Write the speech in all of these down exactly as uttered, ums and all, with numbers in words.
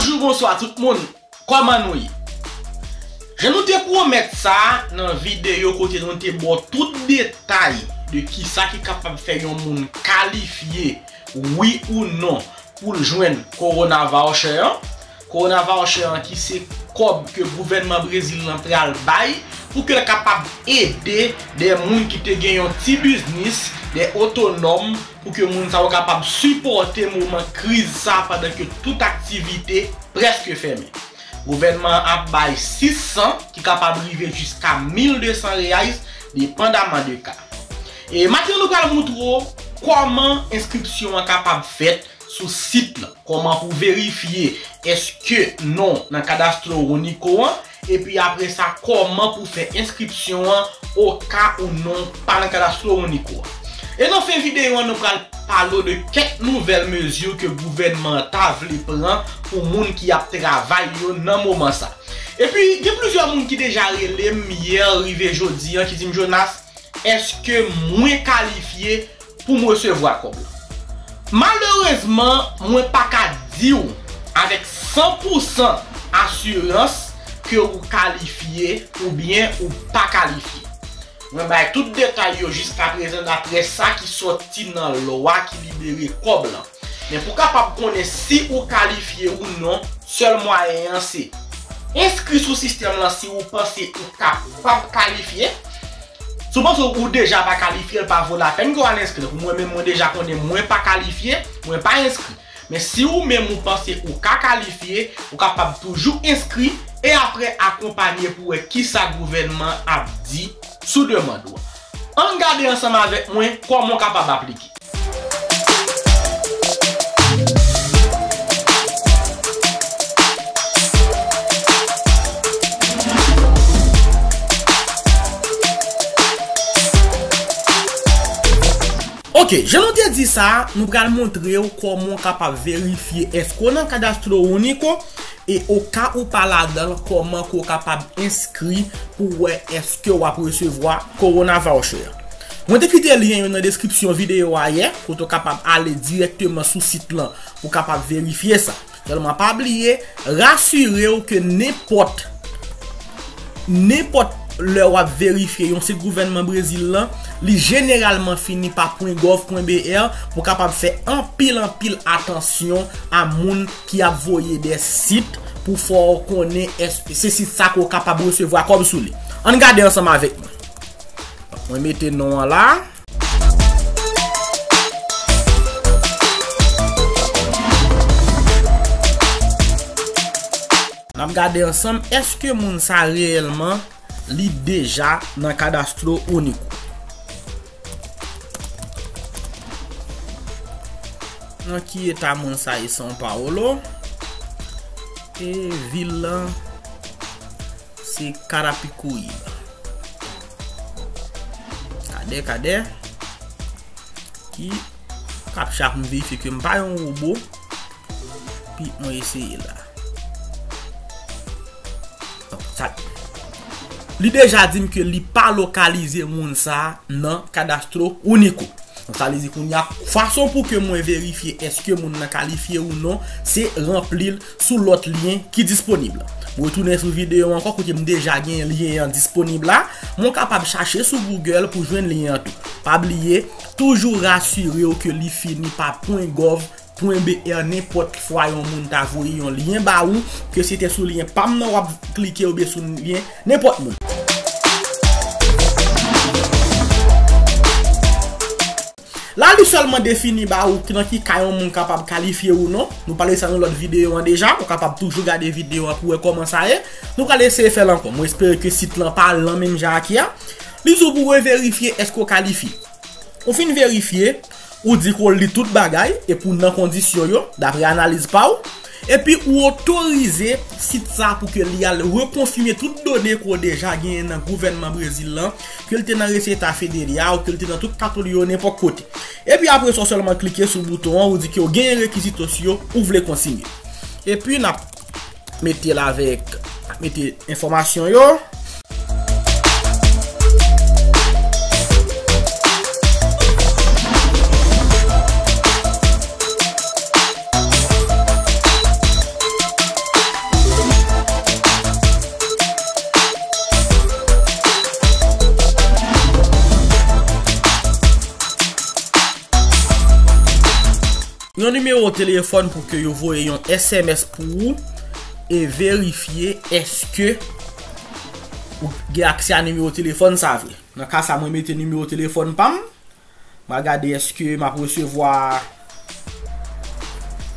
Bonjou, bonswa tout moun. Kòman nou ye? Jan nou te pwomèt sa nan videyo kote nou te ba w tout detay de kisa ki kapab fè yon moun kalifye, wi ou non, pou l jwenn Corona Voucher an. Corona Voucher an ki se kòb ke gouvènman Brezil lan pral bay pou ke l kapab ede de moun ki te gen yon ti biznis, de otonòm, pou ke moun sa yo kapab sipòte moman kriz sa pandan ke tout aktivite prèske fèmen. Gouvènman an ap bay sis san ki kapab rive jiska mil de san reais, depandaman de ka. E maten nou pral moutre w kòman enskripsyon an kapab fèt sou sit lan, kòman pou verifye èske non nan Cadastro Único an, epi apre sa kòman pou fè enskripsyon an oka ou non pa nan Cadastro Único an. E nan fen videyo an, nou pral pale w de kèk nouvèl mezi ke gouvènman an ta vle pran pou moun ki ap travay yo nan moman sa. Epi, gen plizyè moun ki deja rele m yè rive jodi an ki di m, Jonas, èske mwen kalifye pou m resevwa kòb la? Malerezman, mwen pa ka di w avèk san pou san asirans ke ou kalifye oubyen ou pa kalifye. Mwen bay tout detay yo jiskaprezan daprè sa ki sòti nan lwa ki libere kòb lan. Men pou kapab konnen si ou kalifye ou non, sèl mwayen an se enskri sou sistèm lan si ou panse ou kapab kalifye. Si w panse ou deja pa kalifye, l pa vo lapèn ke w al enskri. Pou mwen menm, mwen deja konnen mwen pa kalifye, mwen pa enskri. Men si ou menm ou panse ou ka kalifye, ou kapab toujou enskri e apre akonpanye pou wè kisa gouvènman an ap di sou demann ou an. Ann gade ansanm avèk mwen kòman w kapab aplike. Ok, jan nou te di sa, nou pral montre w kòman w kapab verifye èske w nan Cadastro Único e oka ou pa ladan l, kòman ke w kapab enskri pou wè èske w ap resevwa Corona Voucher. Mwen te kite lyen yo nan deskripsyon videyo a yè, kote w kapab ale dirèkteman sou sit lan pou w kapab verifye sa. Sèlman pa bliye, rasire w ke nenpòt, nenpòt lè w ap verifye yon sit gouvènman Brezil lan, li jeneralman fini pa pwen gòv pwen B R pou w kapab fè anpil, anpil atansyon a moun ki ap voye de sit pou fè w konnen èske se sit sa ke w kapab resevwa kòb sou li. Ann gade ansanm avèk mwen. Mwen mete non an la. N ap gade ansanm, èske moun sa reyèlman li deja nan Cadastro Único? Nan ki eta moun sa ye? São Paulo. E vil lan se Carapicuíba. Kadè, kadè. Ki captcha pou m verifye ke m pa yon wobo. Pi mwen eseye la. Donk, sa, li deja di m ke li pa lokalize moun sa nan Cadastro Único. Donk, sa vle di kounye a, fason pou ke mwen verifye èske moun nan kalifye ou non, se ranpli l sou lòt lyen ki disponib la. Mwen retounen sou videyo ankò kote m deja gen lyen an disponib la. Mwen kapab chache sou Google pou jwenn lyen an tou. Pa bliye, toujou rasire w ke li fini pa pwen gòv pwen B R nenpòt fwa yon moun ta voye yon lyen ba ou, ke se te sou lyen pa m nan w ap klike oubyen sou lyen nenpòt moun. La, li sèlman defini ba ou nan ki ka yon moun kapab kalifye ou non. Nou pale sa nan lòt videyo an deja. Ou kapab toujou gade videyo an pou wè kòman sa ye. Nou pral eseye fè l ankò. Mwen espere ke sit lan pa lan menm jan ak yè. Li di w pou reverifye èske w kalifye. Ou fin verifye, ou di ke w li tout bagay epi w nan kondisyon yo, daprè analiz pa w. Epi ou otorize sit sa pou ke li al rekonfime tout done ke w deja genyen nan gouvènman Brezil lan, ke l te nan Receita Federal, ke l te nan tout katòl yo, nenpòt kote. Epi apre sa, w sèlman klike sou bouton an, ou di ke w genyen rekizitos yo, ou vle kontinye. Epi n ap mete l avèk, n ap mete enfòmasyon yo. yon nimewo telefòn pou ke yo voye yon S M S pou ou e verifye èske ou gen aksè a nimewo telefòn sa vre. Nan ka sa, mwen mete nimewo telefòn pa m. M a gade èske m ap resevwa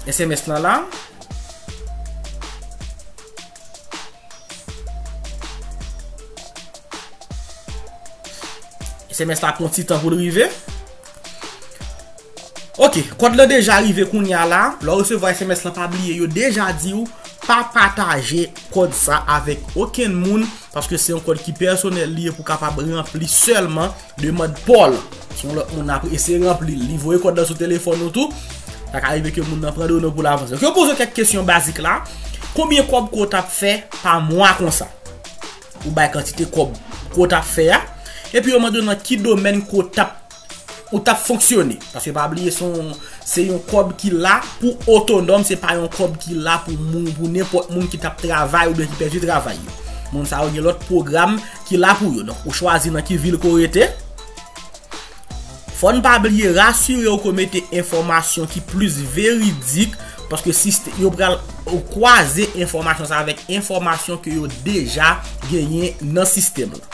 S M S lan la. S M S la pran ti tan pou l rive. Ok, kòd lan deja rive kounye a la. Lè w resevwa S M S lan, pa bliye, yo deja di w pa pataje kòd sa avèk okenn moun, paske se yon kòd ki pèsonèl li ye pou kapab ranpli sèlman demann pa w lan. Si yon lòt moun ap eseye ranpli l, li voye kòd lan sou telefòn ou tou, sa ka rive ke moun nan pran done w pou l avanse. Donk, yo poze w kèk kesyon bazik la. Konbyen kòb ke w t ap fè pa mwa konsa? Ou bay kantite kòb ke w t ap fè a. Epi yo mande w nan ki domèn ke w t ap, ou t ap fonksyone. Paske pa bliye, se yon, se yon kòb ki la pou otonòm, se pa yon kòb ki la pou moun, pou nenpòt moun ki t ap travay oubyen ki pèdi travay yo. Moun sa yo gen lòt pwogram ki la pou yo. Donk, ou chwazi nan ki vil ke w rete. Fò n pa bliye, rasire w ke w mete enfòmasyon ki plis veridik, paske sistè-, yo pral kwaze enfòmasyon sa avèk enfòmasyon ke yo deja genyen nan sistèm lan.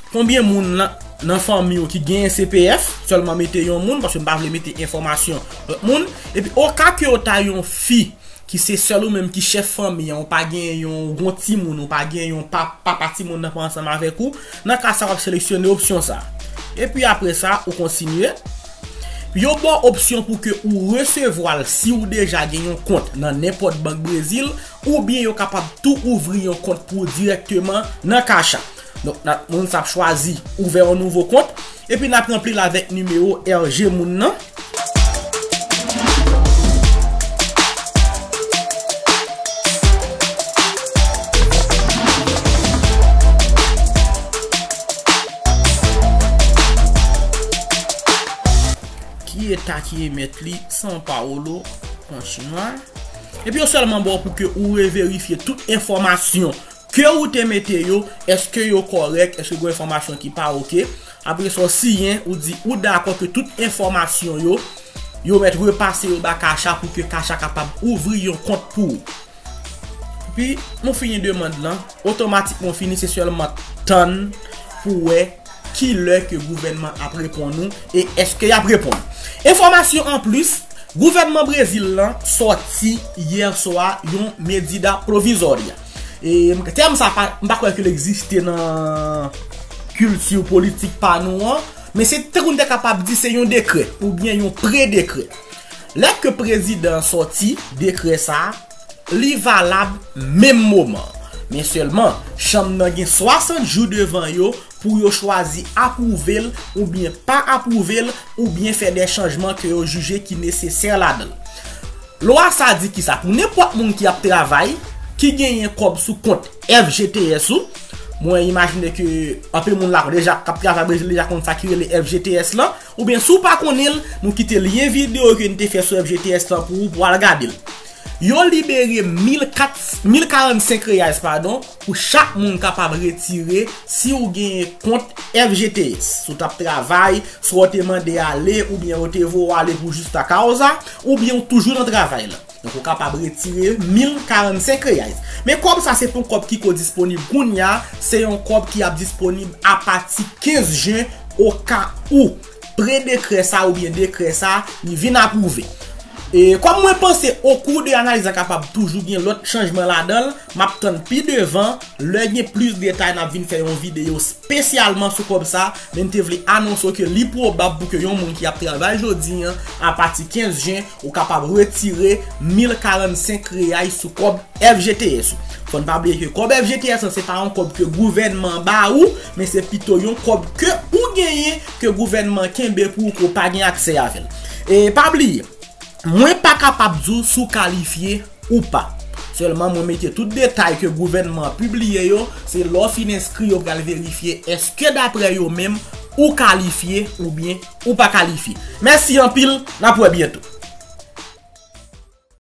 Konbyen moun nan, nan fanmi w ki genyen C P F? Sèlman mete yon moun, paske m pa vle mete enfòmasyon lòt moun. Epi, oka ke w ta yon fi, ki se sèl ou menm ki chèf fanmi an, ou pa gen yon, yon timoun, ou pa gen yon pa-, papa timoun nan pa ansanm avèk ou, nan ka sa, w ap seleksyone opsyon sa. Epi apre sa, ou kontinye. Yo ba w opsyon pou ke ou resevwa l si w deja gen yon kont nan nenpòt bank Brezil, oubyen yo kapab tou ouvri yon kont pou ou dirèkteman nan Cash App. Donk, n ap, moun sa ap chwazi ouvè yon nouvo kont, epi n ap ranpli l avèk nimewo R G moun nan. Ki eta ki emèt li? São Paulo, an chinwa. Epi yo sèlman ba w pou ke ou reverifye tout enfòmasyon ke ou te mete yo, èske yo kòrèk, èske gen enfòmasyon ki pa oke. Apre sa, w siyen, ou di ou dakò ke tout enfòmasyon yo, yo mèt repase yo ba Cash App pou ke Cash App kapab ouvri yon kont pou ou. Epi, nou fini demann lan, otomatikman w fini, se sèlman tann pou wè ki lè ke gouvènman ap reponn ou e èske y ap reponn. Enfòmasyon anplis, gouvènman Brezil lan sòti yè swa yon medida provizòrya. E tèm sa pa, m pa kwè ke l egziste nan kilti politik pa nou an, men se tankou n te kapab di se yon dekrè oubyen yon pre-dekrè. Lè ke prezidan an sòti dekrè sa a, li valab menm moman. Men sèlman, chanm nan gen swasant jou devan yo pou yo chwazi apwouve l oubyen pa apwouve l, oubyen fè de chanjman ke yo jije ki nesesè ladan l. Lwa sa di kisa? Pou nenpòt moun ki ap travay, ki genyen kòb sou kont F G T S ou, mwen imajine ke anpil moun la deja k ap travay Brezil deja konn sa ki rele F G T S lan, oubyen si w pa konnen l, nou kite lyen videyo ke n te fè sou F G T S lan pou ou, pou w al gade l. Yo libere mil kat, mil karannsenk reyals, padon, pou chak moun kapab retire si w genyen kont F G T S. Si w t ap travay, swa w te mande ale, oubyen yo te voye w ale pou justa causa, oubyen w toujou nan travay la. Donk, ou kapab retire mil karannsenk reyals. Men kòb sa, se pa yon kòb ki ko disponib kounye a, se yon kòb ki ap disponib apati kenz jen, oka ou pre-dekrè sa oubyen dekrè sa, li vin apwouve. E kòm mwen panse, okou de analiz la kapab toujou gen lòt chanjman ladan l, m ap tann pi devan, lè gen plis detay, n ap vin fè yon videyo espesyalman sou kòb sa, men m te vle anonse w ke li pwobab pou ke yon moun ki ap travay jodi an, apati kenz jen, ou kapab retire mil karannsenk reyals sou kòb F G T S ou. Fò n pa bliye ke kòb F G T S lan, se pa yon kòb ke gouvènman an ba ou, men se pito yon kòb ke ou genyen, ke gouvènman an kenbe pou ou, ke w pa gen aksè avè l. E pa bliye, mwen pa kapab di w si w kalifye ou pa. Sèlman mwen mete tout detay ke gouvènman an pibliye yo, se lè w fin enskri yo pral verifye èske daprè yo menm ou kalifye oubyen ou pa kalifye. Mèsi anpil, n ap wè byento.